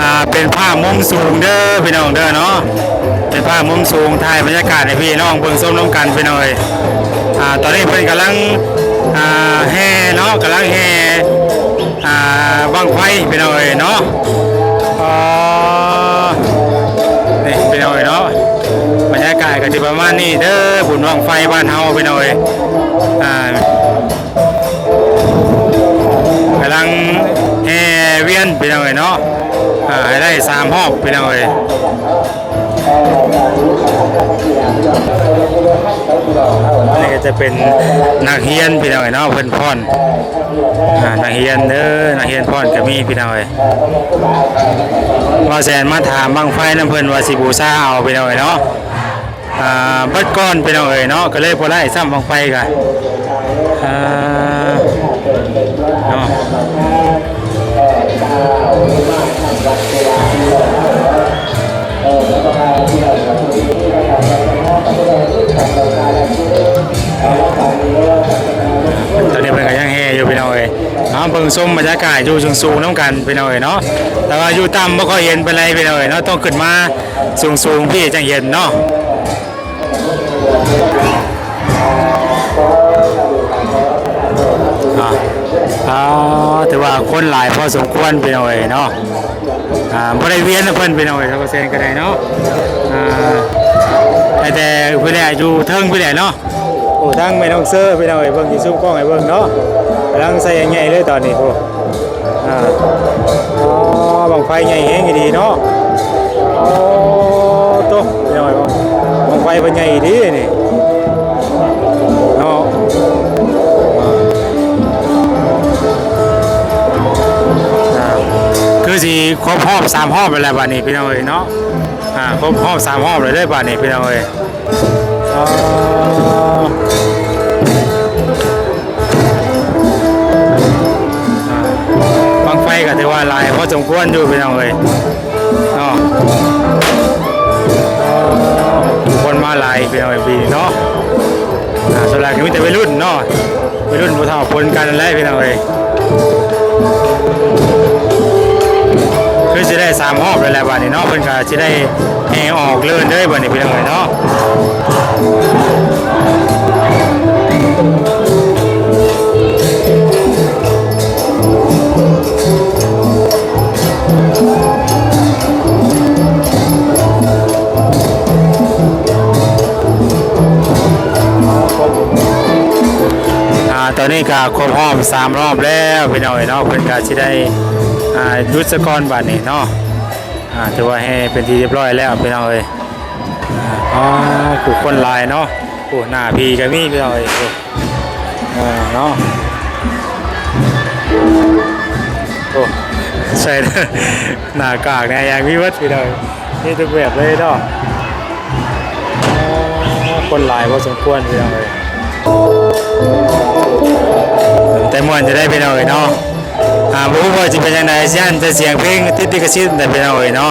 ອ່າ ເປັນພາບມຸມສູງເດີພີ່ນ້ອງເດີເນາະ, ເປັນພາບມຸມສູງ ຖ່າຍບັນຍາກາດໃຫ້ພີ່ນ້ອງເບິ່ງຊົມນຳກັນພີ່ນ້ອງເອີຍ. ອ່າ ຕອນນີ້ເພິ່ນກຳລັງ ອ່າ ແຫ່ເນາະ, ກຳລັງແຫ່ ອ່າ ບັ້ງໄຟພີ່ນ້ອງເອີຍເນາະ. ອໍ ນີ້ພີ່ນ້ອງເອີຍເນາະ, ບັນຍາກາດກໍຊິປະມານນີ້ເດີ ບຸນບັ້ງໄຟບ້ານເຮົາພີ່ນ້ອງເອີຍ. ອ່າ ກຳລັງແຫ່ວຽນພີ່ນ້ອງເອີຍເນາະ, ອ່າ ໃຫ້ໄດ້ສາມຮອບພີ່ນ້ອງເອີຍ. ອັນນີ້ກໍຈະເປັນນັກຮຽນພີ່ນ້ອງເອີຍເນາະ, ເພິ່ນຟ້ອນ ອ່າ ນັກຮຽນເດີ, ນັກຮຽນຟ້ອນກໍມີພີ່ນ້ອງເອີຍ. ບ່າວແສນມາຖາມບັ້ງໄຟນຳເພິ່ນວ່າຊິບູຊາເອົາພີ່ນ້ອງເອີຍເນາະ. ອ່າ ເບິດກ່ອນພີ່ນ້ອງເອີຍເນາະ, ກໍເລີຍບໍ່ໄດ້ຊ້ຳບັ້ງໄຟກະ ອ່າ ເນາະ. ຕອນນີ້ເພິ່ນກໍຍັງແຫ່ຢູ່ພີ່ນ້ອງເອີຍ. ເຮົາເບິ່ງຊົມບັນຍາກາດຢູ່ສູງໆນຳກັນພີ່ນ້ອງເອີຍເນາະ, ແຕ່ວ່າຢູ່ຕ່ຳບໍ່ຄ່ອຍເຫັນປານໃດພີ່ນ້ອງເອີຍເນາະ, ຕ້ອງຂຶ້ນມາສູງໆ ພີ່ ຈັ່ງເຫັນເນາະ. ອ່າ ອ່າ ຖືວ່າຄົນຫຼາຍພໍສົມຄວນພີ່ນ້ອງເອີຍເນາະ. ອ່າ ບໍ່ໄດ້ວຽນນຳເພິ່ນພີ່ນ້ອງເອີຍ, ຊາວເປີເຊັນກໍໄດ້ເນາະ. ອ່າ ແຕ່ ແຕ່ເພິ່ນແຫຼະ ຢູ່ເທິງພຸ້ນແຫຼະເນາະ. ໂອ້ ທາງແມ່ນ້ອງເຊີພີ່ນ້ອງເອີຍ, ເບິ່ງຊິຊູມກ້ອງໃຫ້ເບິ່ງເນາະ, ກຳລັງໃສ່ໃຫຍ່ເລີຍຕອນນີ້. ໂອ້ ອ່າ ອໍ ບັ້ງໄຟໃຫຍ່ແຮງອີ່ຫຼີເນາະ. ໂອ້ ໂຕ ພີ່ນ້ອງເອີຍ ບັ້ງໄຟເພິ່ນໃຫຍ່ອີ່ຫຼີນີ້ເນາະ. ອ່າ ຄືຊິຄົບຮອບສາມຮອບແລ້ວແຫຼະບາດນີ້ພີ່ນ້ອງເອີຍເນາະ. ອ່າ ຄົບຮອບສາມຮອບແລ້ວເດີບາດນີ້ພີ່ນ້ອງເອີຍ. ອໍ ອ່າ ບັ້ງໄຟກໍຖືວ່າຫຼາຍພໍສົມຄວນຢູ່ພີ່ນ້ອງເອີຍເນາະ. ຄົນມາຫຼາຍພີ່ນ້ອງເອີຍປີນີ້ເນາະ. ອ່າ ສ່ວນຫຼາຍກໍມີແຕ່ໄວລຸ້ນເນາະ, ໄວລຸ້ນຜູ້ເຖົ້າປົນກັນນັ້ນແຫຼະພີ່ນ້ອງເອີຍ. ຄືຊິໄດ້ສາມຮອບແລ້ວແຫຼະບາດນີ້ເນາະ, ເພິ່ນກໍຊິໄດ້ແຫ່ອອກເລີຍເດີບາດນີ້ພີ່ນ້ອງເອີຍເນາະ. ອ່າ ຕອນນີ້ກໍຄົບຮອບສາມຮອບແລ້ວພີ່ນ້ອງເອີຍເນາະ, ເພິ່ນກໍຊິໄດ້ ອ່າ ຢຸດສາກ່ອນບາດນີ້ເນາະ. ອ່າ ຖືວ່າແຫ່ເປັນທີ່ຮຽບຮ້ອຍແລ້ວພີ່ນ້ອງເອີຍ. ອ່າ ອໍ ຜູ້ຄົນຫຼາຍເນາະ, ໂອ້ ໜ້າຜີກໍມີພີ່ນ້ອງເອີຍ. ເອີ ເນາະ, ໂອ້ ໃສ່ໜ້າກາກແດ່ຫຍັງມີເບິດພີ່ນ້ອງ, ມີທຸກແບບເລີຍເນາະ. ອໍ ຄົນຫຼາຍພໍສົມຄວນພີ່ນ້ອງເອີຍ, ແຕ່ມ່ວນຢູ່ເດ້ພີ່ນ້ອງເອີຍເນາະ. ອ່າ ບໍ່ຮູ້ວ່າຊິເປັນຈັ່ງໃດ, ຢ້ານແຕ່ສຽງເພງຕິດລິຂະສິດແຫຼະພີ່ນ້ອງເອີຍເນາະ.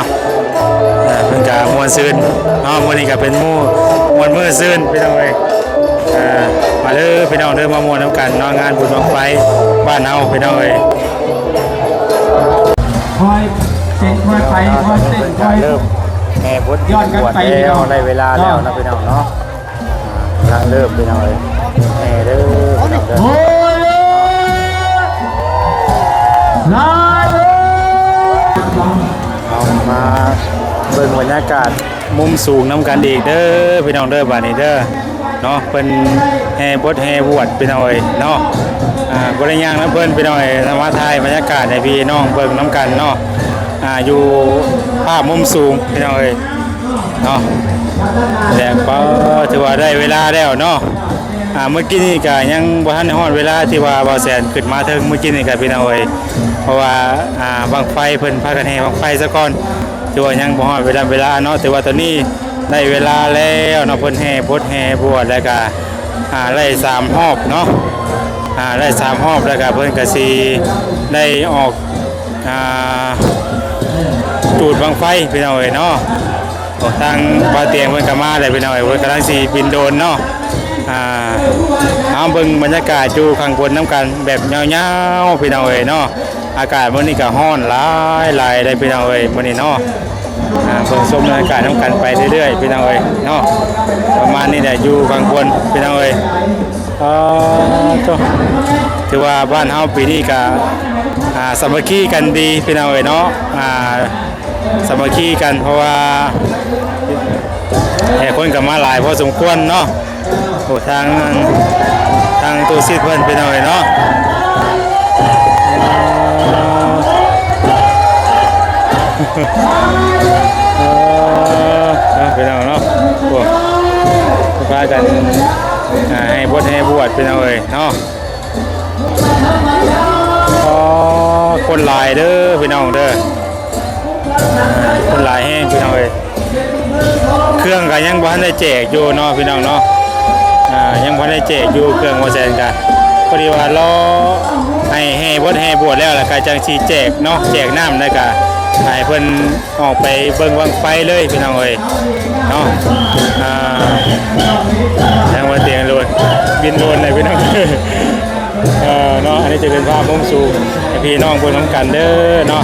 ອ່າ ເພິ່ນກະມ່ວນຊື່ນເນາະ, ມື້ນີ້ກະເປັນມື້ມ່ວນມື້ຊື່ນພີ່ນ້ອງເອີຍ. ອ່າ ມາເດີພີ່ນ້ອງເດີ, ມາມ່ວນນຳກັນເນາະ, ງານບຸນບັ້ງໄຟບ້ານເຮົາພີ່ນ້ອງເອີຍ. ຄ່ອຍເຕັ້ນຄ່ອຍໄປ, ຄ່ອຍເຕັ້ນຄ່ອຍ ເລີ່ມແຫ່ບົດ ຍ້ອນກັນໄປ ບວດແລ້ວ ພີ່ນ້ອງ, ໄດ້ເວລາແລ້ວເນາະ ເນາະ. ພີ່ນ້ອງເນາະ ກຳລັງເລີ່ມພີ່ນ້ອງເອີຍ, ແຫ່ເດີພີ່ນ້ອງເດີ. ໂອ້ຍ ຫຼາຍເດີ. ເອົາມາເບິ່ງບັນຍາກາດມຸມສູງນຳກັນອີກເດີພີ່ນ້ອງເດີ, ບາດນີ້ເດີເນາະ, ເພິ່ນແຫ່ບົດແຫ່ບວດພີ່ນ້ອງເອີຍເນາະ. ອ່າ ບໍ່ໄດ້ຍ່າງນຳເພິ່ນພີ່ນ້ອງເອີຍ, ມາຖ່າຍບັນຍາກາດໃຫ້ພີ່ນ້ອງເບິ່ງນຳກັນເນາະ. ອ່າ ຢູ່ພາບມຸມສູງພີ່ນ້ອງເອີຍ ເນາະ. ແລ້ວກໍຖືວ່າໄດ້ເວລາແລ້ວເນາະ. ອ່າ ມື້ກີ້ນີ້ກໍຍັງບໍ່ທັນຮອດເວລາທີ່ວ່າບ່າວແສນຂຶ້ນມາເທິງມື້ກີ້ນີ້ກໍພີ່ນ້ອງເອີຍ, ເພາະວ່າ ອ່າ ບັ້ງໄຟເພິ່ນພາກັນແຫ່ບັ້ງໄຟຊະກ່ອນ, ຖືວ່າຍັງບໍ່ຮອດເວລາ ເວລາເນາະ. ແຕ່ວ່າຕອນນີ້ໄດ້ເວລາແລ້ວເນາະ, ເພິ່ນແຫ່ບົດແຫ່ບວດ ແລ້ວກໍ ອ່າ ໄດ້ສາມຮອບເນາະ, ອ່າ ໄດ້ສາມຮອບ ແລ້ວກໍເພິ່ນກໍຊິໄດ້ອອກ ອ່າ ຈູດບັ້ງໄຟພີ່ນ້ອງເອີຍເນາະ. ໂອ້ ທາງບ່າວຕຽງເພິ່ນກໍມາແລ້ວພີ່ນ້ອງເອີຍ, ເພິ່ນກຳລັງຊິບິນໂດຣນເນາະ. ອ່າ ເຮົາເບິ່ງບັນຍາກາດຢູ່ຂ້າງບົນນຳກັນແບບຍາວໆ ພີ່ນ້ອງເອີຍເນາະ. ອາກາດມື້ນີ້ກໍຮ້ອນຫຼາຍໆ ເດ້ພີ່ນ້ອງເອີຍ ມື້ນີ້ເນາະ. ອ່າ ເບິ່ງຊົມບັນຍາກາດນຳກັນໄປເລື້ອຍໆ ພີ່ນ້ອງເອີຍເນາະ. ປະມານນີ້ແຫຼະ ຢູ່ຝັ່ງຄົນ ພີ່ນ້ອງເອີຍ. ເອີ ໂທ້ ຖືວ່າບ້ານເຮົາປີນີ້ກໍ ອ່າ ສາມັກຄີກັນດີ ພີ່ນ້ອງເອີຍເນາະ. ອ່າ ສາມັກຄີກັນ ເພາະວ່າແຂກຄົນກໍມາຫຼາຍພໍສົມຄວນເນາະ. ໂອ້ ທາງ ທາງຕູ້ຊີບເພິ່ນ ພີ່ນ້ອງເອີຍເນາະ. ເອີ ພີ່ນ້ອງເນາະ ໂອ້ ພາກັນ ອ່າ ແຫ່ບົດແຫ່ບວດ ພີ່ນ້ອງເອີຍເນາະ. ອໍ ຄົນຫຼາຍເດີພີ່ນ້ອງເດີ ຄົນຫຼາຍແຮງພີ່ນ້ອງເອີຍ. ເຄື່ອງກໍຍັງບໍ່ທັນໄດ້ແຈກຢູ່ເນາະພີ່ນ້ອງເນາະ. ອ່າ ຍັງບໍ່ທັນໄດ້ແຈກຢູ່ເຄື່ອງ ວ່າຊັ້ນກະ ພໍດີວ່າລໍໃຫ້ແຫ່ບົດແຫ່ບວດແລ້ວ ແລ້ວກໍຈັ່ງຊິແຈກເນາະ ແຈກນ້ຳ ແລ້ວກໍໃຫ້ເພິ່ນ ອອກໄປເບິ່ງບັ້ງໄຟເລີຍພີ່ນ້ອງເອີຍເນາະ. ອ່າ ທາງວ່າຕຽງໂລນ ບິນໂລນເລີຍພີ່ນ້ອງ ເອີເນາະ. ອັນນີ້ຈະເປັນພາບມຸມສູງໃຫ້ພີ່ນ້ອງເບິ່ງນຳກັນເດີເນາະ.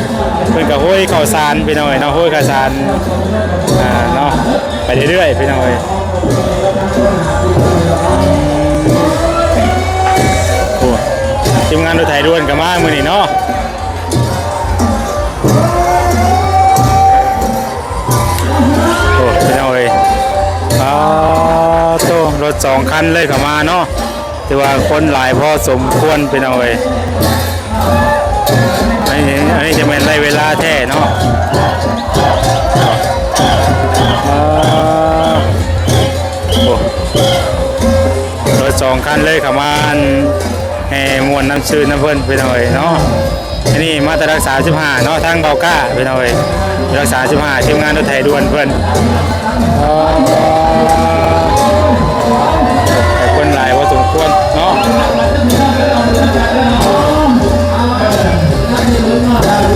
ເພິ່ນກໍໂຫຍເຂົ້າສານພີ່ນ້ອງເອີຍເນາະ ໂຫຍເຂົ້າສານ ອ່າ ເນາະ ໄປເລື້ອຍໆ ພີ່ນ້ອງເອີຍ. ໂອ້ ທີມງານລົດໄຖດ່ວນກໍມາມື້ນີ້ເນາະ. ໂອ້ ພີ່ນ້ອງເອີຍ ປາໂທ້ ລົດສອງຄັນເລີຍເຂົ້າມາເນາະ. ຖືວ່າຄົນຫຼາຍພໍສົມຄວນ ພີ່ນ້ອງເອີຍ. ອັນນີ້ ອັນນີ້ຈະແມ່ນໄດ້ເວລາແທ້ເນາະ. ປາ ໂອ້ ລົດສອງຄັນເລີຍເຂົ້າມາ ອັນ ແຫ່ມ່ວນນຳຊື່ນນຳເພິ່ນ ພີ່ນ້ອງເອີຍເນາະ. ອັນນີ້ມາແຕ່ຫຼັກສາມສິບຫ້າເນາະ ທາງເບົາກ້າ ພີ່ນ້ອງເອີຍ ຫຼັກສາມສິບຫ້າ ທີມງານລົດໄຖດ່ວນເພິ່ນ. ອໍ ຄົນຫຼາຍພໍສົມຄວນເນາະ.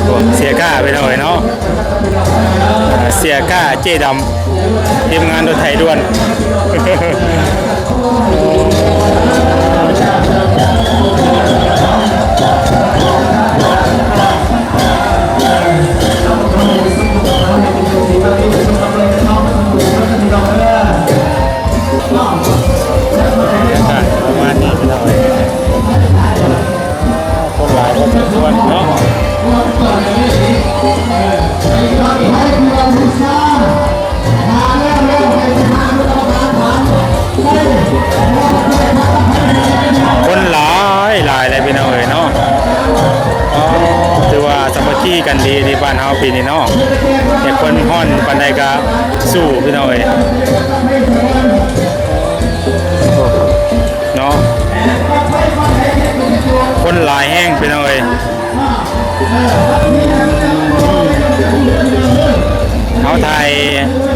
ໂອ້ ເສຍກ້າ ພີ່ນ້ອງເອີຍເນາະ. ເສຍກ້າເຈ້ດຳ ທີມງານລົດໄຖດ່ວນ. ປະມານນີ້ພີ່ນ້ອງເອີຍ ຄົນຫຼາຍພໍສົມຄວນເນາະ. ຄົນຫຼາຍຫຼາຍເລີຍພີ່ນ້ອງເອີຍເນາະ. ອໍ ຖືວ່າສາມັກຄີກັນດີ ທີ່ບ້ານເຮົາປີນີ້ເນາະ. ແຕ່ຄົນຮ້ອນປານໃດກໍສູ້ພີ່ນ້ອງເອີຍ. ໂອ້ ເນາະ ຄົນຫຼາຍແຮງພີ່ນ້ອງເອີຍ. ເຮົາຖ່າຍ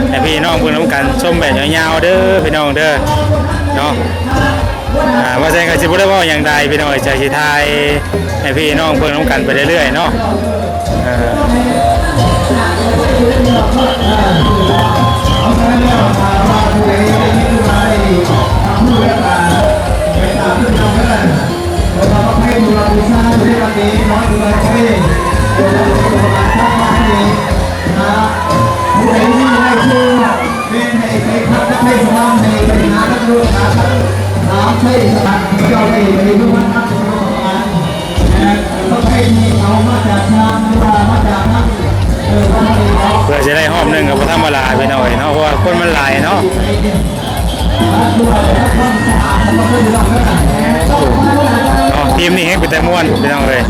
ໃຫ້ພີ່ນ້ອງເບິ່ງນຳກັນ ຊົມແບບຍາວໆເດີພີ່ນ້ອງເດີເນາະ. ອ່າ ວ່າຊັ້ນກໍຊິບໍ່ໄດ້ເວົ້າຫຍັງຫຼາຍພີ່ນ້ອງເອີຍ ຈະຊິຖ່າຍໃຫ້ພີ່ນ້ອງເບິ່ງນຳກັນໄປເລື້ອຍໆເນາະ. ເອີ ເພື່ອຊິໄດ້ຮອບໜຶ່ງກໍບໍ່ທຳມະດາພີ່ນ້ອງເອີຍເນາະ ເພາະວ່າຄົນມັນຫຼາຍເນາະ. ເນາະ ທີມນີ້ແຮງເປັນຕາມ່ວນພີ່ນ້ອງເອີຍ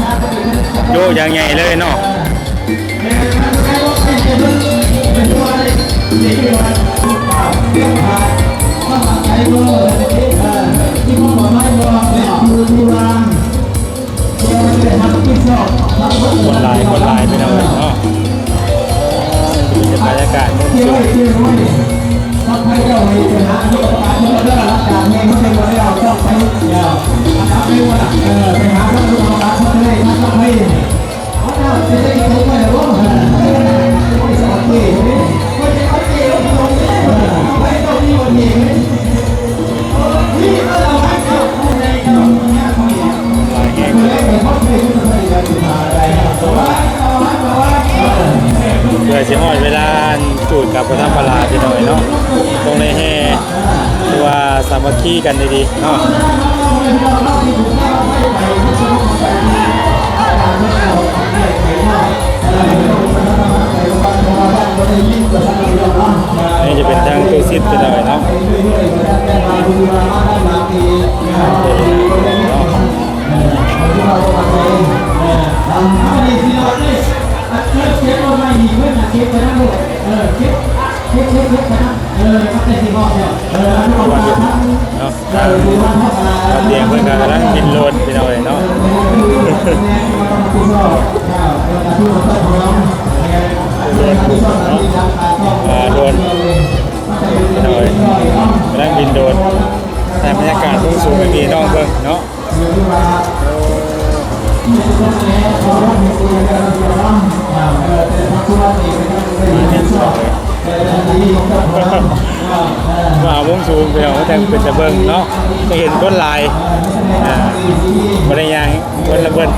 ໂຍກຢ່າງໃຫຍ່ເລີຍເນາະ. ຄົນຫຼາຍ ຄົນຫຼາຍພີ່ນ້ອງເນາະ. ເປັນບັນຍາກາດມຸມສູງ ຫຼາຍແຮງ. ຊິຮອດເວລາຈູດກະບໍ່ທຳມະດາ ພີ່ນ້ອງເອີຍເນາະ, ຕ້ອງໄດ້ແຫ່ ຄືວ່າສາມັກຄີກັນດີໆເນາະ. ອັນນີ້ຈະເປັນທາງຕູ້ຊິດ ພີ່ນ້ອງເອີຍເນາະ. ເນາະ ທາງບ່າວຕຽງເພິ່ນກະກຳລັງບິນໂດຣນ ພີ່ນ້ອງເອີຍເນາະ. ໂດຣນ ພີ່ນ້ອງເອີຍ ກຳລັງບິນໂດຣນ ຖ່າຍບັນຍາກາດມຸມສູງໃຫ້ພີ່ນ້ອງເບິ່ງເນາະ. ວ່າມຸມສູງ ພີ່ນ້ອງ ມັນຈັ່ງເປັນຕາເບິ່ງເນາະ, ຈະເຫັນຄົນຫຼາຍ ອ່າ ບໍ່ໄດ້ຍ່າງ ຄົນລະເບິ່ງ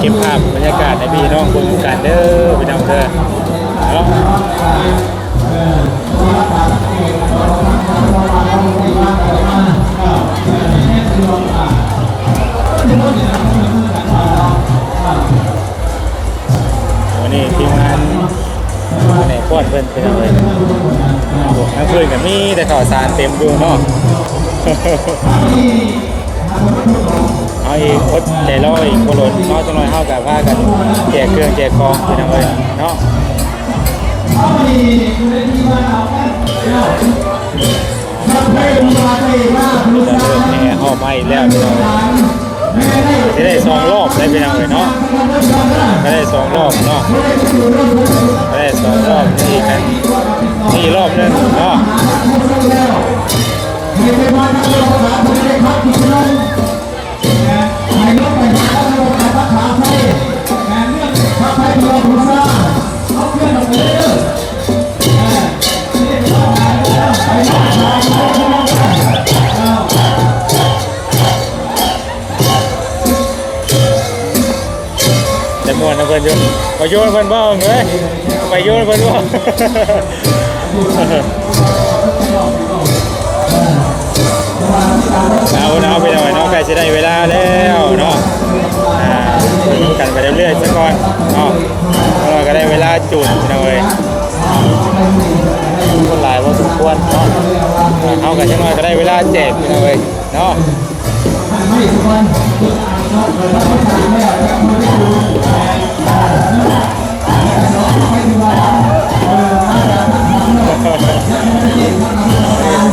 ເກັບພາບບັນຍາກາດໃຫ້ພີ່ນ້ອງເບິ່ງນຳກັນເດີ ພີ່ນ້ອງເດີ ເນາະ. ວັນນີ້ທີມງານ ແຜນກປ້ອນເພິ່ນ ພີ່ນ້ອງເອີຍ, ທັງເພິ່ນກະມີແຕ່ເຂົ້າສານເຕັມຢູ່ເນາະ. ເຮົາອີກ ອົດໃຈລໍອີກບໍ່ດົນເນາະ, ຈັກໜ້ອຍເຮົາກະພາກັນແຈກເຄື່ອງແຈກຂອງ ພີ່ນ້ອງເອີຍເນາະ. ແຫ່ຮອບມາອີກແລ້ວ ພີ່ນ້ອງເອີຍ, ຊິໄດ້ສອງຮອບໄດ໋ ພີ່ນ້ອງເອີຍເນາະ, ກະໄດ້ສອງຮອບເນາະ, ກະໄດ້ສອງຮອບ ນີ້ອີກນະ ນີ້ອີກຮອບໜຶ່ງເນາະ. ແຕ່ມ່ວນນຳເພິ່ນຢູ່ ໄປໂຍນເພິ່ນບໍ່ເອີຍ? ໄປໂຍນເພິ່ນບໍ່? ເອົາເນາະ ພີ່ນ້ອງເນາະ, ໃກ້ຊິໄດ້ເວລາແລ້ວເນາະ, ອ່າ ເບິ່ງນຳກັນໄປເລື້ອຍໆຊະກ່ອນເນາະ, ເພາະວ່າກະໄດ້ເວລາຈູດ ພີ່ນ້ອງເອີຍ. ຄົນຫຼາຍພໍສົມຄວນເນາະ, ເຮົາກະຈັກໜ້ອຍກະໄດ້ເວລາແຈກ ພີ່ນ້ອງເອີຍເນາະ.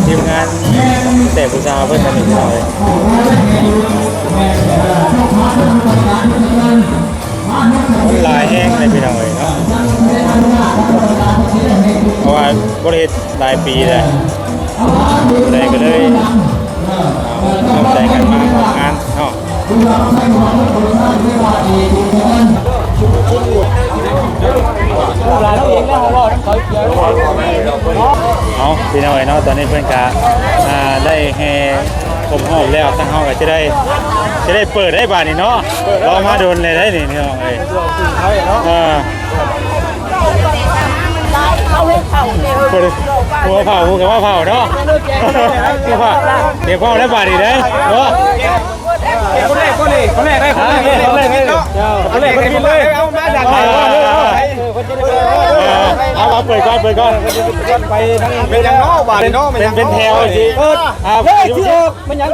ທີມງານແຕ່ຜູ້ສາວເພິ່ນກະມີ ພີ່ນ້ອງເອີຍ, ຄົນຫຼາຍແຮງເລີຍ ພີ່ນ້ອງເອີຍເນາະ, ເພາະວ່າບໍ່ໄດ້ເຮັດຫຼາຍປີແລ້ວ, ຜູ້ໃດກະເລີຍຮ່ວມໃຈກັນມາຮ່ວມງານເນາະ. ເອົາ ພີ່ນ້ອງເອີຍເນາະ, ຕອນນີ້ເພິ່ນກະ ອ່າ ໄດ້ແຫ່ຄົບຮອບແລ້ວ, ທາງເຮົາກະຈະໄດ້ ຈະໄດ້ເປີດໄດ້ບາດນີ້ເນາະ, ລໍມາດົນແລ້ວໄດ໋ນີ້ ພີ່ນ້ອງເອີຍ. ເອີ ເອົາໃຫ້ເຜົາເດ້ ເອົາໃຫ້ເຜົາ ຜູ້ກະມາເຜົາເນາະ, ດຽວເຜົາແລ້ວບາດນີ້ເດ້ເນາະ. ຄົນແລກ ຄົນແລກ ຄົນແລກໄດ້ ຄົນແລກ ຄົນແລກ ຄົນແລກ ເອົາມາຈາກໃນ ເອົາ ເອົາ ເປີດກ່ອນ ເປີດກ່ອນ ໄປທາງ ເປັນຫຍັງເນາະ ບາດນີ້ເນາະ ເປັນ ເປັນແຖວຊິ ເອີ ອ່າ ເລີຍຊິອອກ ແມ່ນຫຍັງ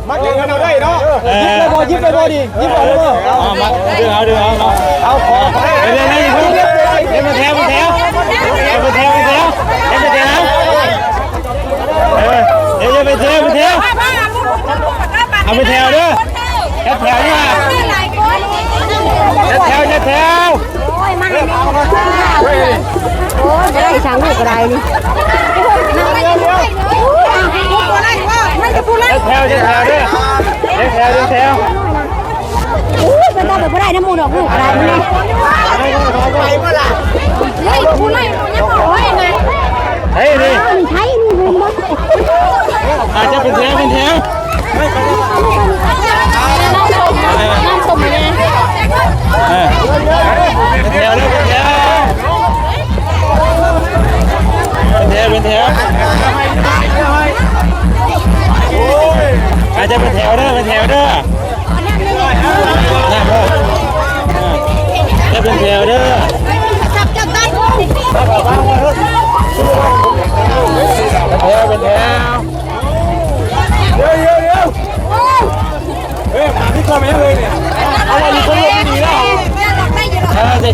ມາເກັບເງິນເອົາໄດ້ເນາະ ເອີ ຍິບໄດ້ບໍ່ ຍິບໄດ້ບໍ່ນີ້ ຍິບໄດ້ບໍ່ ເອົາ ມາ ດຶງເອົາ ດຶງເອົາ ເອົາ ຂໍ ເອົາ ເອົາ ເອົາ ເປັນແຖວ ເປັນແຖວ ເປັນແຖວ ເປັນແຖວ ເປັນແຖວ ເອີ ເປັນແຖວ ເປັນແຖວ ເອົາເປັນແຖວເດີ ເປັນແຖວນີ້ຫວາ ເປັນແຖວ ເປັນແຖວ ໂອ້ຍ ມາໃຫ້ແມ່ ໂອ້ຍ ບໍ່ໄດ້ຊ່າງລູກກະໄດ້ນີ້ ເປັນແຖວ ເປັນແຖວເດີ ເປັນແຖວ ເປັນແຖວ ໂອ້ຍ ເປັນຕາໄປບໍ່ໄດ້ນຳໝູ່ດອກ ລູກກະໄດ້ນີ້ ໄປບໍ່ລະ ເຮີ້ຍ ຜູ້ໄລ່ຍັງບໍ່ໄດ້ນະ ເຮີ້ຍ ນີ້ ອ້າວ ນີ້ໃຜນີ້ ເຫັນບໍ່ ອາດຈະເປັນແຖວ ເປັນແຖວ ນ້ຳຕົ້ມແມ່ ນ້ຳຕົ້ມແມ່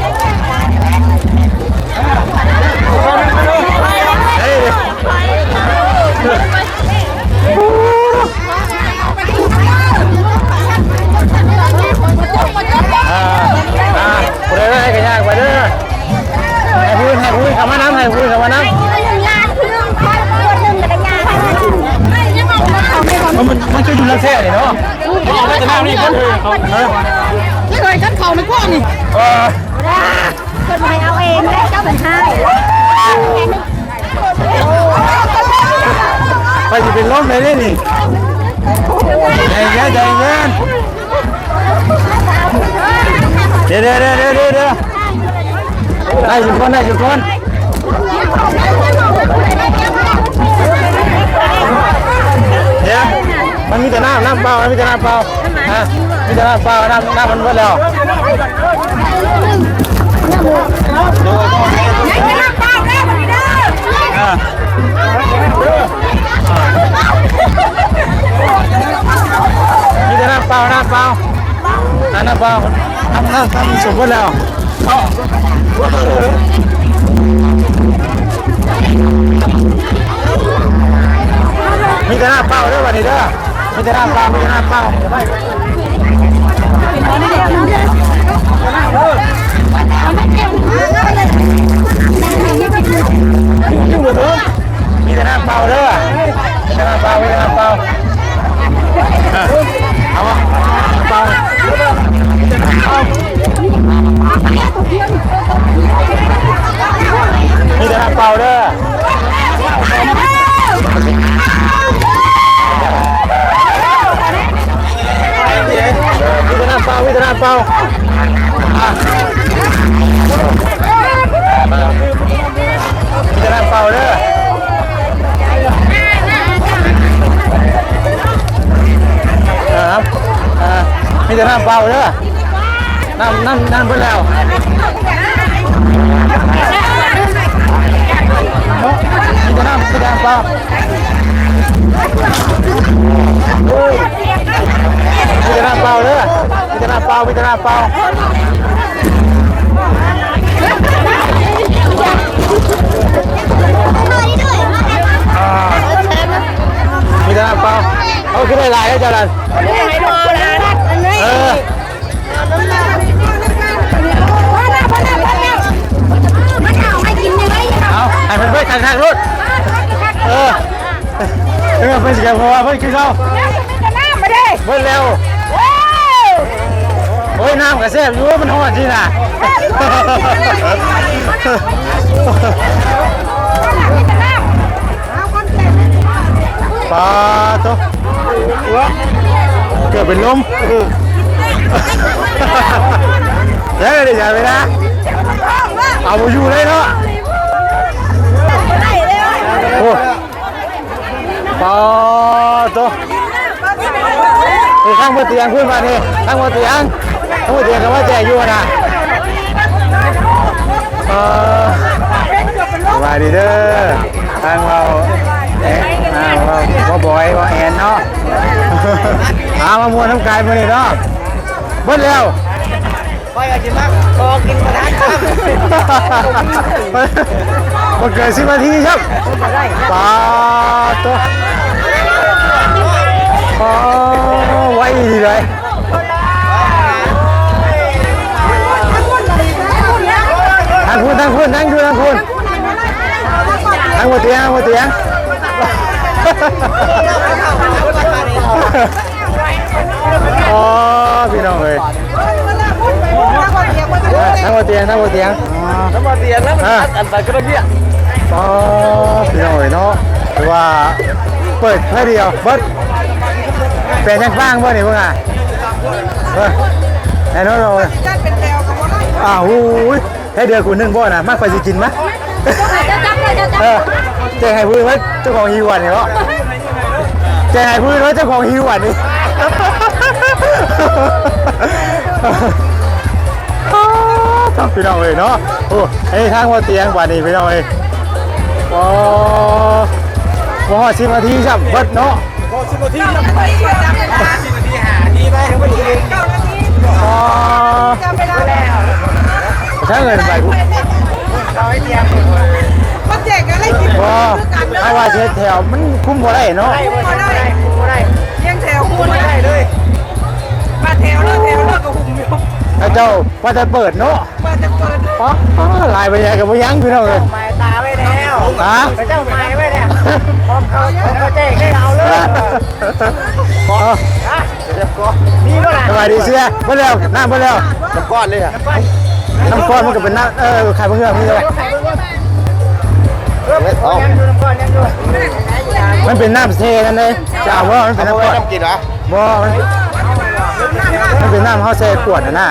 ເຮີ້ຍ ອ່າ ອ່າ ຜູ້ໃດໄດ້ກໍຍ່າງໄປເດີ ໃຫ້ຜູ້ອື່ນ ໃຫ້ຜູ້ອື່ນເຂົ້າມານຳ ໃຫ້ຜູ້ອື່ນເຂົ້າມານຳ ມັນ ມັນ ມັນຄືຢູ່ເຮືອນແທ້ນີ້ເນາະ ເອົາໄປແຕ່ນ້ຳນີ້ກ່ອນ ເອີ ນີ້ເອີຍ ກັນເຂົ້າໃນພວກນີ້ ເອີ ເພິ່ນໃຫ້ເອົາເອງເດ້ ເຈົ້າເປັນໃຫ້ ຂ້ອຍຊິເປັນລົມເລີຍເດ້ນີ້ ໃຈເຢັນ ໃຈເຢັນ ດຽວ ດຽວ ໄດ້ຢູ່ກ່ອນ ໄດ້ຢູ່ກ່ອນ ດຽວ ມັນມີແຕ່ນ້ຳ ນ້ຳເປົ່າ ມັນມີແຕ່ນ້ຳເປົ່າ ຮະ ມີແຕ່ນ້ຳເປົ່າ ນ້ຳ ນ້ຳມັນເບິດແລ້ວ ອ່າ. ເປົ່າ ທຳ ທຳ ທຳສົມບູນແລ້ວ ມີແຕ່ນ້ຳເປົ່າເດີ ບາດນີ້ເດີ ມີແຕ່ນ້ຳເປົ່າ ມີແຕ່ນ້ຳເປົ່າ ມີແຕ່ນ້ຳເປົ່າເດີ ມີແຕ່ນ້ຳເປົ່າ ມີແຕ່ນ້ຳເປົ່າ. ເອົາ ເອົາ ມີແຕ່ນ້ຳເປົ່າເດີ ມີແຕ່ນ້ຳເປົ່າ ມີແຕ່ນ້ຳເປົ່າ ອ່ະ ມີແຕ່ນ້ຳເປົ່າເດີ ເອີ ເອີ ມີແຕ່ນ້ຳເປົ່າເດີ ນ້ຳ ນ້ຳ ນ້ຳເບິດແລ້ວ ມີແຕ່ນ້ຳ ມີແຕ່ນ້ຳເປົ່າ ມີແຕ່ນ້ຳເປົ່າເດີ ມີແຕ່ນ້ຳເປົ່າ ມີແຕ່ນ້ຳເປົ່າ ອ່າ ມີແຕ່ນ້ຳເປົ່າ ເອົາ ຄືໄດ້ຫຼາຍເດ້ເຈົ້ານັ້ນ ເອີ ເອົາ ໃຫ້ເພິ່ນເບິດຄັກໆໂລດ ເອີ. ເອີ ເພິ່ນຊິ ເພາະວ່າເພິ່ນກິນເຫຼົ້າ ເບິດແລ້ວ ໂອ້ຍ ນ້ຳກໍແຊບຢູ່ ມັນຮ້ອນຊີ້ນະ ປາໂຕ ເກືອບເປັນລົມ ແລ້ວໄດ້ຢາເວລາ ເອົາບໍ່ຢູ່ເລີຍເນາະ ໂອ້. ປາໂຕ ເອີ ທາງບໍ່ຕຽງພຸ້ນບາດນີ້ ທາງບໍ່ຕຽງ ທາງບໍ່ຕຽງກໍມາແຈກຢູ່ຫັ້ນນະ ເອີ ສະບາຍດີເດີ ທາງເວົ້າ ເອ ອ່າ ເວົ້າ ເວົ້າບອຍ ເວົ້າແອນເນາະ ອ່າ ມາມ່ວນນຳກັນມື້ນີ້ເນາະ ເບິດແລ້ວ. ຂ້ອຍກໍຊິມາຂໍກິນປະທານຄຳ ບໍ່ເກີນສິບນາທີຊ້ຳ ປາໂຕ ປາ ໄວອີ່ຫຼີເດ ທາງພຸ້ນ ທາງພຸ້ນ ນັ່ງຢູ່ທາງພຸ້ນ ທາງບໍ່ຕຽງ ທາງບໍ່ຕຽງ ອໍ ພີ່ນ້ອງເອີຍ ທາງບໍ່ຕຽງ ທາງບໍ່ຕຽງ ທາງບໍ່ຕຽງ ທາງບໍ່ຕຽງ ອ່າ ອັນໄປກໍໄດ້ເວຍ ອໍ ພີ່ນ້ອງເອີຍເນາະ ຄືວ່າເປີດເທື່ອດຽວເບິດ ແປນຍັງຟາງບໍ່ນີ້ເບິ່ງອ່ະ ເອີ ແນ່ນອນເລີຍ ອ້າວ ໂອ້ຍ ໃຫ້ເດືອນຜູ້ໜຶ່ງບໍ່ນະ ມາ ຂ້ອຍຊິກິນມາ ເອີ ແຈກໃຫ້ຜູ້ອື່ນເວີ້ຍ ເຈົ້າຂອງຫິວອັນນີ້ເນາະ ແຈກໃຫ້ຜູ້ອື່ນເວີ້ຍ ເຈົ້າຂອງຫິວອັນນີ້ ພີ່ນ້ອງເອີຍເນາະ ໂອ້ ອັນນີ້ທາງບໍ່ຕຽງບາດນີ້ພີ່ນ້ອງເອີຍ ໂອ້ ບໍ່ຮອດສິບນາທີຊ້ຳເບິດເນາະ. ບໍ່ ສິບນາທີ ສິບນາທີ ຫ້ານາທີໄປ ອໍ ໃຊ້ເງິນໄປພຸ້ນ ມາແຈກກັນໄດ້ກິນ ບໍ່ ຖ້າວ່າຊິເຮັດແຖວມັນຄຸມບໍ່ໄດ້ເນາະ ບໍ່ໄດ້ ບໍ່ໄດ້ ບໍ່ໄດ້ ຮຽງແຖວຄຸມບໍ່ໄດ້ເລີຍ ມາແຖວເລີກ ແຖວເລີກກໍຄຸມຢູ່ ເຂົາເຈົ້າວ່າແຕ່ເປີດເນາະ. ວ່າຈະເປີດ ປາ ຫຼາຍປານໃດກໍບໍ່ຍັງ ພີ່ນ້ອງເອີຍ ໝາຍຕາໄວ້ແລ້ວ ຮະ ເຂົາເຈົ້າໝາຍໄວ້ແລ້ວ ຂອງເຂົາ ຂອງເຂົາແຈກໄດ້ເອົາເລີຍ ເອົາ ຮະ ມີບໍ່ລະ ສະບາຍດີເຊຍ ເບິດແລ້ວ ນ້ຳເບິດແລ້ວ ນ້ຳກ້ອນເລີຍ ນ້ຳກ້ອນມັນກໍເປັນນ້ຳ ເອີ ຂາຍບໍ່ເຫືອມີແລ້ວ ເອົາ ມັນເປັນນ້ຳເຊນັ້ນເດ້ ຈະເອົາບໍ່ ມັນເປັນນ້ຳກ້ອນ ນ້ຳກິນຫວາ? ບໍ່ ມັນ ມັນເປັນນ້ຳເຮົາໃສ່ຂວດຫັ້ນນະ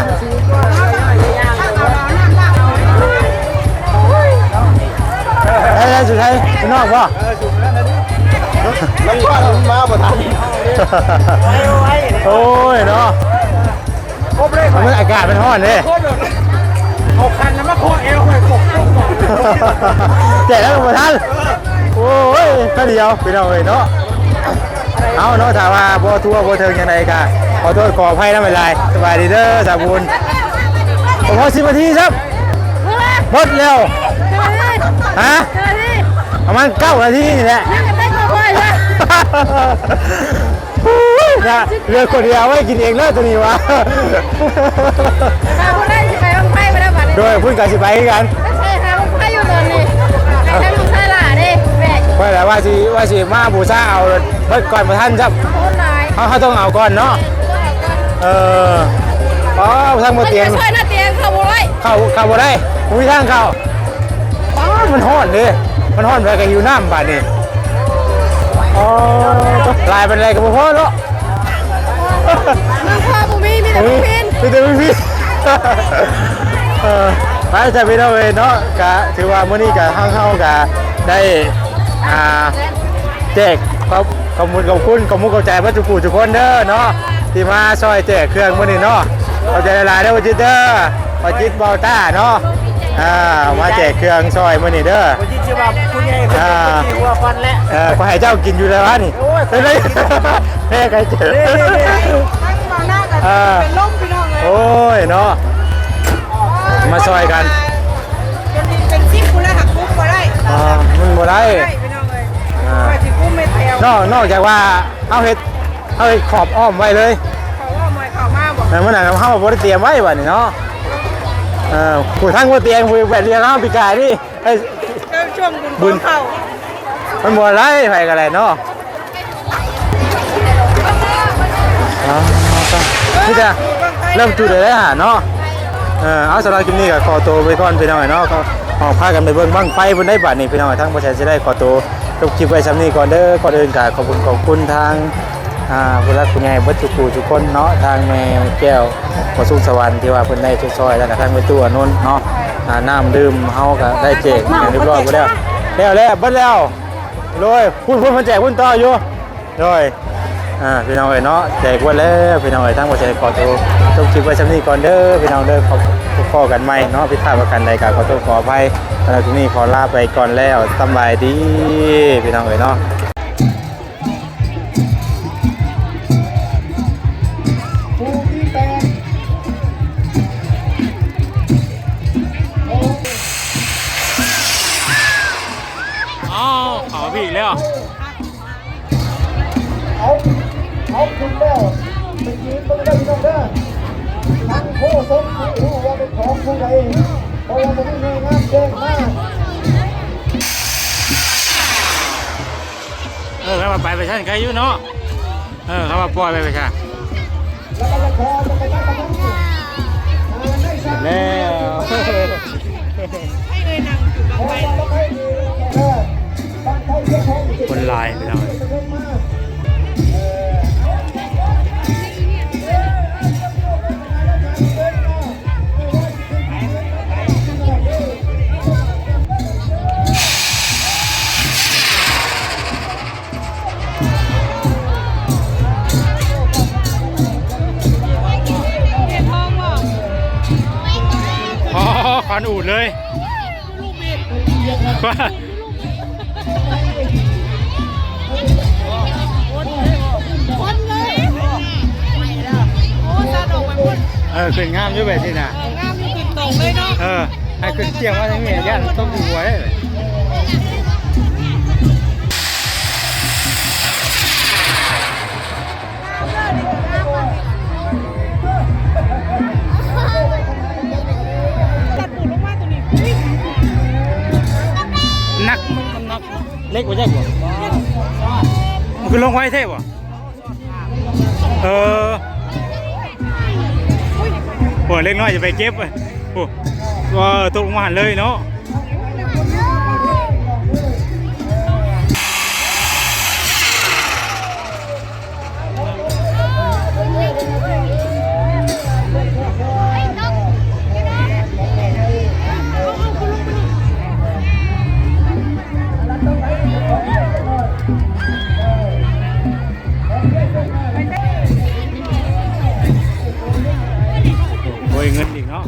ໃຫ້ໄດ້ສຸດທ້າຍຂ້າງນອກບໍ່? ນ້ຳກ້ອນມັນມາບໍ່ທັນ ໂອ້ຍເນາະ ມັນອາກາດມັນຮ້ອນເດ້ ເອົາຄັນມາໂຄເອວຂ້ອຍ ແຈກແລ້ວບໍ່ທັນ ໂອ້ຍ ຂ້າວດຽວ ພີ່ນ້ອງເອີຍເນາະ. ເອົາເນາະ ຖ້າວ່າບໍ່ທົ່ວບໍ່ເຖິງຈັ່ງໃດກໍຂໍໂທດຂໍອະໄພນຳຫຼາຍໆ. ສະບາຍດີເດີສາວບຸນ. ບໍ່ພໍສິບນາທີຊ້ຳ ໝົດແລ້ວ. ຮະ? ປະມານເກົ້ານາທີນີ້ແຫຼະ. ໂອ້ຍ ນະ ເຫຼືອຄົນດຽວເອົາໄວ້ກິນເອງເດີໂຕນີ້ຫວາ. ເຮົາໄດ້ຊິໄປບັ້ງໄຟບໍ່ໄດ້ບັດນີ້. ໂດຍ ພຸ້ນກໍຊິໄປຄືກັນ. ໄປໃສຫາບັ້ງໄຟຢູ່ຕອນນີ້. ໃຫ້ທາງລູກຊາຍຫຼ້າເດ້ແບກ. ຂ້ອຍລະວ່າຊິ ວ່າຊິມາບູຊາເອົາເບິດກ່ອນ ບໍ່ທັນຊ້ຳ. ຄົນຫຼາຍ. ເຮົາ ເຮົາຕ້ອງເອົາກ່ອນເນາະ. ເອີ ອໍ ທາງບໍ່ຕຽງ ຊ່ວຍໜ້າຕຽງເຂົ້າບໍ່ໄດ້. ເຂົ້າ ເຂົ້າບໍ່ໄດ້ ບໍ່ມີທາງເຂົ້າ. ອ້າວ ມັນຮ້ອນເດ້ ມັນຮ້ອນ ໃຜກໍຫິວນ້ຳບາດນີ້. ອໍ ຫຼາຍປານໃດກໍບໍ່ພໍເນາະ. ນ້ຳເຂົ້າບໍ່ມີ ມີແຕ່ ໂອ້ຍ ມີແຕ່ມີ. ເອີ ໄປ ຈ້າ ພີ່ນ້ອງເອີຍເນາະ. ກະຖືວ່າມື້ນີ້ກະທາງເຮົາກະໄດ້ ອ່າ ແຈກ ຂອບ ຂອບຄຸນ ຂອບຄຸນ ຂອບມຸກຂອບໃຈເບິດທຸກຜູ້ທຸກຄົນເດີເນາະ ທີ່ມາຊ່ອຍແຈກເຄື່ອງມື້ນີ້ເນາະ. ຂອບໃຈຫຼາຍໆເດີ ບໍ່ຈິດເດີ ບໍ່ຈິດ ບໍ່ຕ້າເນາະ. ອ່າ ມາແຈກເຄື່ອງຊ່ອຍມື້ນີ້ເດີ. ບໍ່ຈິດຊິວ່າຜູ້ໃຫຍ່ເພິ່ນ ອ່າ ເປັນຫົວຄວັນແຫຼະ. ເອີ ຂ້ອຍໃຫ້ເຈົ້າກິນຢູ່ແລ້ວຫວານີ້. ໂອ້ຍ ເປັນໄດ ແພ້ໄຄເຈັບ. ນີ້ໆໆ ເອີ ເປັນລົມພີ່ນ້ອງເອີຍ. ໂອ້ຍເນາະ ມາຊ່ອຍກັນ. ເປັນ ເປັນສິບພຸ້ນແຫຼະ ຫາກກຸມບໍ່ໄດ້. ອໍ ມັນບໍ່ໄດ້ ບໍ່ໄດ້ພີ່ນ້ອງເອີຍ. ອ່າ ວ່າຊິກຸມແມ່ແຖວ ນອກ ນອກຈາກວ່າ ເຮົາເຮັດ ເຮົາເຮັດຂອບອ້ອມໄວ້ເລີຍ. ເຂົາເວົ້າມວຍເຂົ້າມາບໍ່? ເອີ ມື້ນັ້ນເຮົາບໍ່ໄດ້ຕຽມໄວ້ບັດນີ້ເນາະ. ເອີ ຜູ້ທັງບໍ່ຕຽມ ຜູ້ແບບດຽວເຮົາປີກາຍນີ້ ເອີຍ ເອີ ຊ່ວງບຸນ ບຸນເຂົ້າ ມັນບໍ່ໄດ້ໃຜກໍໄດ້ເນາະ. ເອົາ ມີແຕ່ເລີ່ມຈຸດໄດ້ຫາເນາະ. ເອີ ເອົາ ສຳລັບຄລິບນີ້ກໍຂໍໂຕໄປກ່ອນພີ່ນ້ອງເອີຍເນາະ. ກໍອອກພາກັນໄປເບິ່ງບັ້ງໄຟພຸ້ນໄດ໋ບາດນີ້ພີ່ນ້ອງ. ທາງບໍ່ແຊຊິໄດ້ຂໍໂຕ ຈົບຄລິບໄວ້ຊ່ຳນີ້ກ່ອນເດີ. ກ່ອນອື່ນກໍຂອບຄຸນ ຂອບຄຸນທາງ ອ່າ ຜູ້ຫຼັກຜູ້ໃຫຍ່ເບິດທຸກຜູ້ທຸກຄົນເນາະ, ທາງແມ່ແກ້ວ ພໍ່ສຸກສະຫວັນ ທີ່ວ່າເພິ່ນໄດ້ຊົດຊ່ອຍ ແລ້ວກໍທາງແມ່ຕູ້ອານົນເນາະ. ອ່າ ນ້ຳດື່ມເຮົາກໍໄດ້ແຈກຢ່າງຮຽບຮ້ອຍໝົດແລ້ວ. ແລ້ວ ແລ້ວ ເບິດແລ້ວ. ໂດຍ ພຸ້ນ ພຸ້ນ ເພິ່ນແຈກພຸ້ນຕໍ່ຢູ່. ໂດຍ ອ່າ ພີ່ນ້ອງເອີຍເນາະ ແຈກເບິດແລ້ວພີ່ນ້ອງເອີຍ. ທາງບໍ່ແຊກໍຂໍໂຕຈົບຄລິບໄວ້ຊ່ຳນີ້ກ່ອນເດີພີ່ນ້ອງເດີ. ພໍ້ກັນໃໝ່ເນາະ ຜິດພາດປະການໃດກໍຂໍໂທດຂໍອະໄພ. ສຳລັບຄລິບນີ້ຂໍລາໄປກ່ອນແລ້ວ ສຳບາຍດີພີ່ນ້ອງເອີຍເນາະ. ອ້າວ ເຂົ້າໄປອີກແລ້ວ. ເອົາ ເອົາຂຶ້ນແລ້ວ ໄປຢືນເບິ່ງເດີພີ່ນ້ອງເດີ. ທັງໂຄສົກບໍ່ຮູ້ວ່າເປັນຂອງຜູ້ໃດ ເພາະວ່າບໍ່ມີໜ່ວຍງານແຈ້ງມາ. ເອີ ຄັນວ່າໄປໄປຊັ້ນໄກຢູ່ເນາະ. ເອີ ເຂົາວ່າປ່ອຍໄປ ໄປຊະ ແລ້ວ ຄົນຫຼາຍພີ່ນ້ອງ. ອໍ ຄວັນອູດເລີຍ ຄວັນເລີຍ. ໂອ້ ສັດອອກໄປພຸ້ນ. ເອີ ຂຶ້ນງາມຢູ່ແບບນີ້ນະ. ເອີ ງາມຢູ່ ຂຶ້ນຕົງເລີຍເນາະ. ເອີ ໃຫ້ຂຶ້ນຕຽງວ່າຈັ່ງນີ້ ຢ້ານຕົກຫົວເດ້. ຕັດປູດລົງມາຕົວນີ້ ໜັກ ມັນ ມັນໜັກ ເຫຼັກບໍ່ຈັກບໍ່? ມັນຄືລົງໄວແທ້ບໍ່? ເອີ ໂອ້ ເດັກນ້ອຍຈະໄປເກັບ ໂອ້ ຕົກລົງມາຫັ້ນເລີຍເນາະ. ໂອ້ຍ ເງິນອີກເນາະ.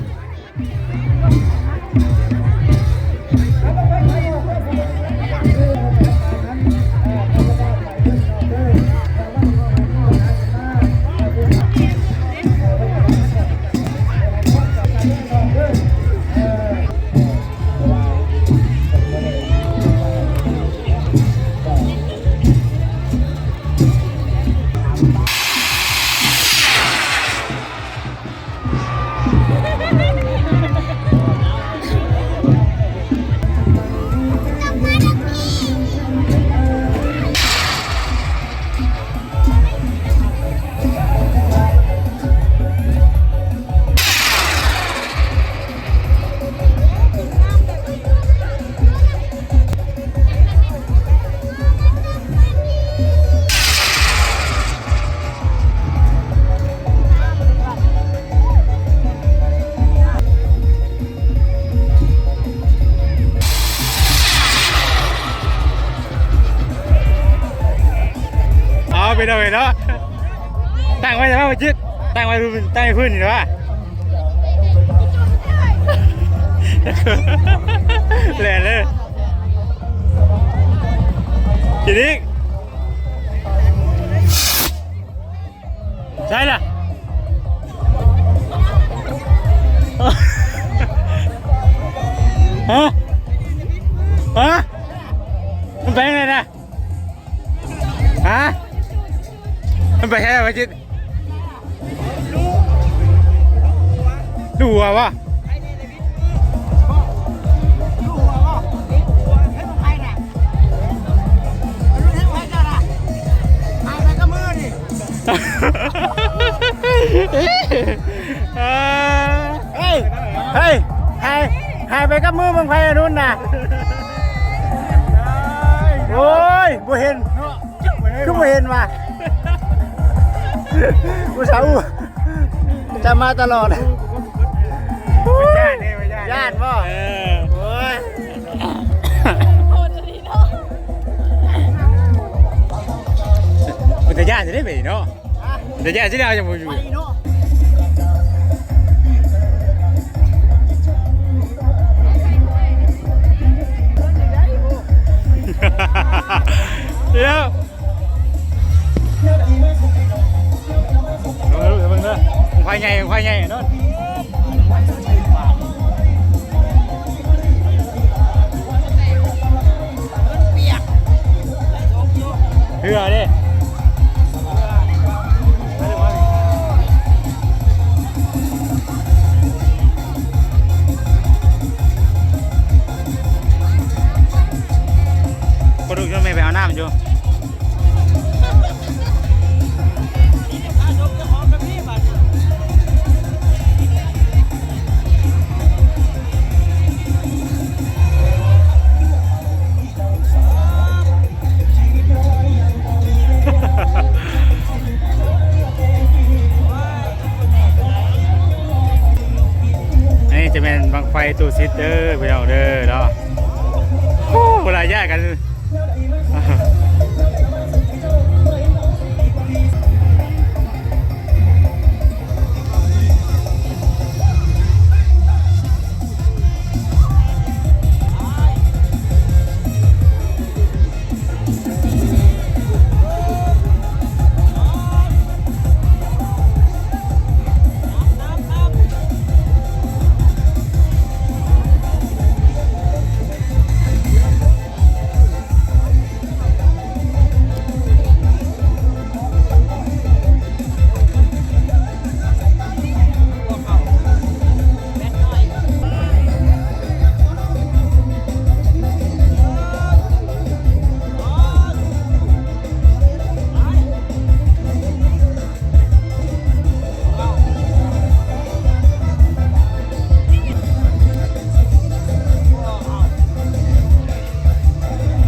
ເອົາໄປເນາະ ໄປເນາະ ຕັ້ງໄວ້ແຕ່ວ່າບໍ່ຈິດ ຕັ້ງໄວ້ ຕັ້ງໄວ້ພື້ນນີ້ແຫຼະວ່າ ແລ່ນເລີຍ ກິນອີກ ໃສ່ລະ ຮະ ຮະ ມັນໄປທາງໃດນະ? ຮະ ມັນໄປໃສລະ ວະຈິດ? ດູຫົວບໍ່? ເອີ ເຮີ້ຍ ເຮີ້ຍ ຫາຍ ຫາຍໄປກັບມືບັ້ງໄຟອະນຸນນະ. ໂອ້ຍ ບໍ່ເຫັນ ຄືບໍ່ເຫັນວະ? ອຸດສ່າອູ ຈະມາຕະຫຼອດ ຢ້ານເດ້ ຢ້ານບໍ່? ເອີ ໂອ້ຍ ໂຫດອີ່ຫຼີເນາະ ເປັນຕາຢ້ານຢູ່ເດ້ບາດນີ້ເນາະ. ເປັນຕາຢ້ານຊິແລ້ວ ຍັງບໍ່ຢູ່ ດຽວ ເບິ່ງເດີ ຄວາຍໃຫຍ່ ຄວາຍໃຫຍ່ ໂດນ ເຮືອເດ້ ປາດຸກ ແມ່ໄປເອົານ້ຳຢູ່. ອັນນີ້ຈະແມ່ນບັ້ງໄຟຕູ້ສິດເດີພີ່ນ້ອງເດີເນາະ. ໂອ້ ເວລາຍ້າຍກັນ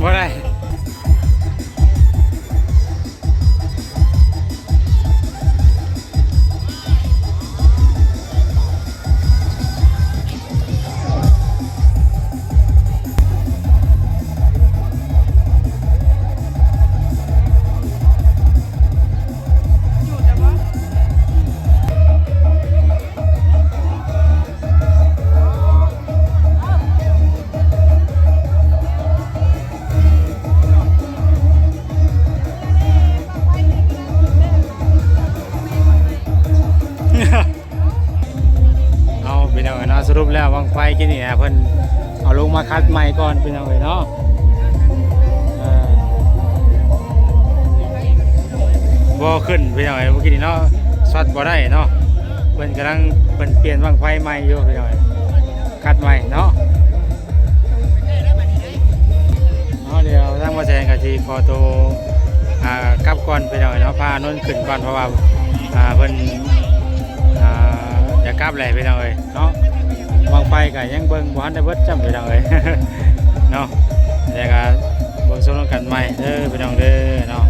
ບໍ່ໄດ້. ເອົາ ພີ່ນ້ອງເອີຍເນາະ ສະຫຼຸບແລ້ວບັ້ງໄຟກິນນີ້ນະ ເພິ່ນເອົາລົງມາຂັດໃໝ່ກ່ອນ ພີ່ນ້ອງເອີຍເນາະ. ເອີ ບໍ່ຂຶ້ນພີ່ນ້ອງເອີຍ ມື້ກີ້ນີ້ເນາະ ຊັອດບໍ່ໄດ້ເນາະ ເພິ່ນກຳລັງ ເພິ່ນປ່ຽນບັ້ງໄຟໃໝ່ຢູ່ພີ່ນ້ອງເອີຍ ຂັດໃໝ່ເນາະ. ເນາະ ດຽວທາງບໍ່ແສນກໍຊິຂໍໂຕ ອ່າ ກັບກ່ອນພີ່ນ້ອງເນາະ ພາອານົນຂຶ້ນກ່ອນ ເພາະວ່າ ອ່າ ເພິ່ນ ອ່າ ຢາກກັບແຫຼະພີ່ນ້ອງເອີຍເນາະ. ບັ້ງໄຟກໍຍັງເບິ່ງບໍ່ທັນໄດ້ເບິດຊ້ຳພີ່ນ້ອງເອີຍເນາະ ແລ້ວກໍເບິ່ງຊົມນຳກັນໃໝ່ເດີພີ່ນ້ອງເດີເນາະ.